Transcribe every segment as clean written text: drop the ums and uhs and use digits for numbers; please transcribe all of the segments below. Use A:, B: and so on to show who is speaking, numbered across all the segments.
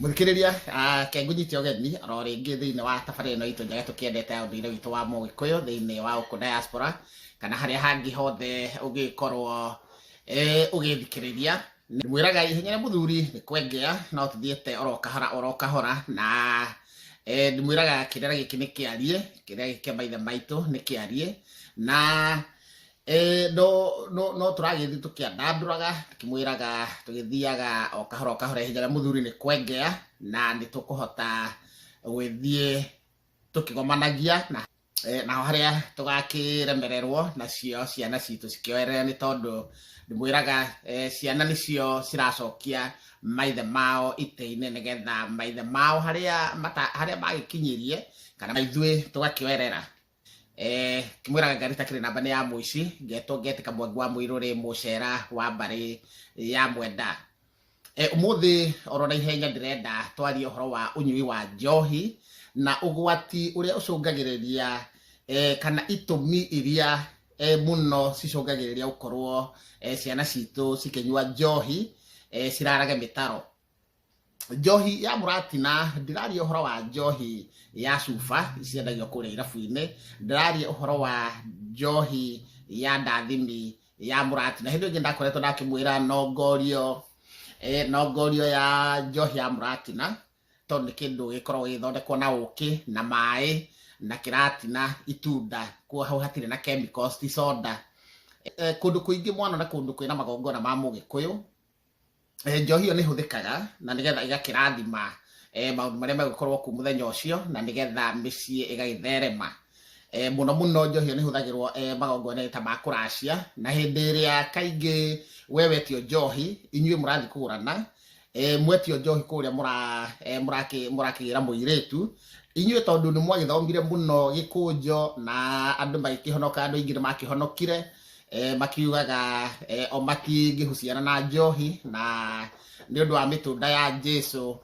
A: Mũthikĩrĩria, ke ngũnyite ũgeni oro rĩngĩ thĩinĩ wa tabarĩra ĩno itũ njega tũkĩendete ya ũndũire witũ wa Mũgĩkũyũ thĩinĩ wa gũkũ diaspora kana harĩa hangĩ hothe ũngĩkorwo ũgĩthikĩrĩria. Mwĩraga ihenya rĩa mũthuri nĩ kwengea, no tũthiĩte oro kahora oro kahora na ndĩmwĩraga kĩrĩra gĩkĩ nĩ kĩarie, kĩrĩra gĩkĩ kĩa maithe maitũ nĩ kĩarie na no no no tũragĩthiĩ tũkĩandandũraga tũkĩmwĩraga tũgĩthiaga o kahora o kahora, ihinda rĩa mũthuri nĩ kwengea na nĩ tũkũhota gwĩthiĩ tũkĩgomanagia na naho harĩa tũgakĩremererwo nacio ciana citũ cikĩoerere, nĩ tondũ ndĩmwĩraga ciana nĩcio ciracokia maithe mao itĩ-inĩ, nĩgetha maithe mao harĩa harĩa magĩkinyirie kana ithuĩ tũgakĩoerera. Kĩmwĩraga ngari takĩrĩ namba nĩ ya mũici, ngetwo ngetĩka Mwangi wa Mũirũrĩ, mũcera wa mbarĩ ya Mwenda. Ũmũthĩ oro na ihenya ndĩrenda twarie ũhoro wa ũnyui wa njohi na ũgwati ũrĩa ũcũngagĩrĩria kana itũmi iria mũno cicũngagĩrĩria gũkorwo ciana citũ cikĩnyua njohi cirarage mĩtaro. Njohi ya mũratina, ndiraria ũhoro wa njohi ya cuba ciendagio kũrĩa irabu-inĩ, ndĩraria ũhoro wa njohi ya ndathimi ya mũratina. Hĩndĩ ĩngĩ ndakoretwo ndakĩmwĩra nongorio, nongorio ya njohi ya mũratina, tondũ nĩ kĩndũ gĩkoragwo gĩgĩthondekwo na ũkĩ na maĩ na kĩratina itunda, kuo hau hatirĩ na chemicals, ti soda. Kũndũ kũingĩ mwana na kũndũ kwĩna magongona ma mũgĩkũyũ, njohi ĩyo nĩ ĩhũthĩkaga na nĩgetha ĩgakĩrathima maũndũ marĩa megũkorwo kuo mũthenya ũcio na nĩgetha mĩciĩ ĩgagĩtherema. Mũno mũno njohi ĩyo nĩ ĩhũthagĩrwo magongona-inĩ ta ma kũracia, na hĩndĩ ĩrĩa kaingĩ we wetio njohi, inyuĩ mũrathiĩ kũgũrana, mwetio njohi kũrĩa mũrakĩgĩra mũirĩtu, inyuĩ tondũ nĩ mwagĩthomire mũno gĩkũnjo na andũ magĩkĩhonoka, andũ aingĩ nĩ makĩhonokire, makiugaga o matingĩhuciana na njohi na nĩ ũndũ wa mĩtunda ya Jesu,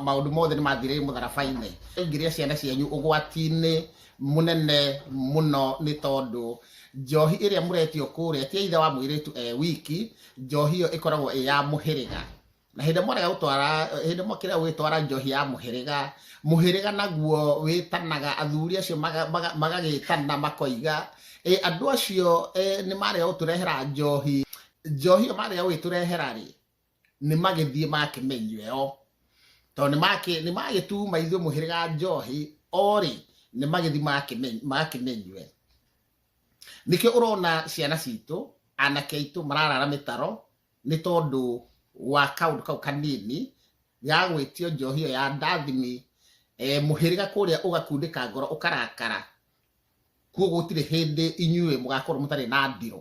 A: maũndũ mothe nĩ mathirĩire mũtharaba-inĩ. Ingĩria ciana cianyu ũgwati-inĩ mũnene mũno, nĩ tondũ njohi ĩrĩa mũretio kũrĩa ti ya ithe wa mũirĩtu e wiki, njohi ĩyo ĩkoragwo ĩ ya mũhĩrĩga. Na hĩndĩ mwarega gũtwara, hĩndĩ mwakĩrega gũgĩtwara njohi ya mũhĩrĩga, mũhĩrĩga naguo wĩtanaga, athuri acio magagĩtana makoiga, ĩ andũ acio nĩ marega gũtũrehera njohi, njohi ĩyo marega gũgĩtũrehera rĩ, nĩ magĩthiĩ magakĩmenyue o, tondũ nĩ magĩtuma ithuĩ mũhĩrĩga njohi, o rĩ, nĩ magĩthiĩ magakĩmenyue. Nĩkĩo ũrona ciana citũ, anake aitũ mararara mĩtaro, nĩ tondũ wa kaũndũ kau kanini ga gwĩtio njohi ĩyo ya ndathimi, mũhĩrĩga kũrĩa ũgakundĩka ngoro ũkarakara, kuo gũtirĩ hĩndĩ inyuĩ mũgakorwo mũtarĩ na ndirũ.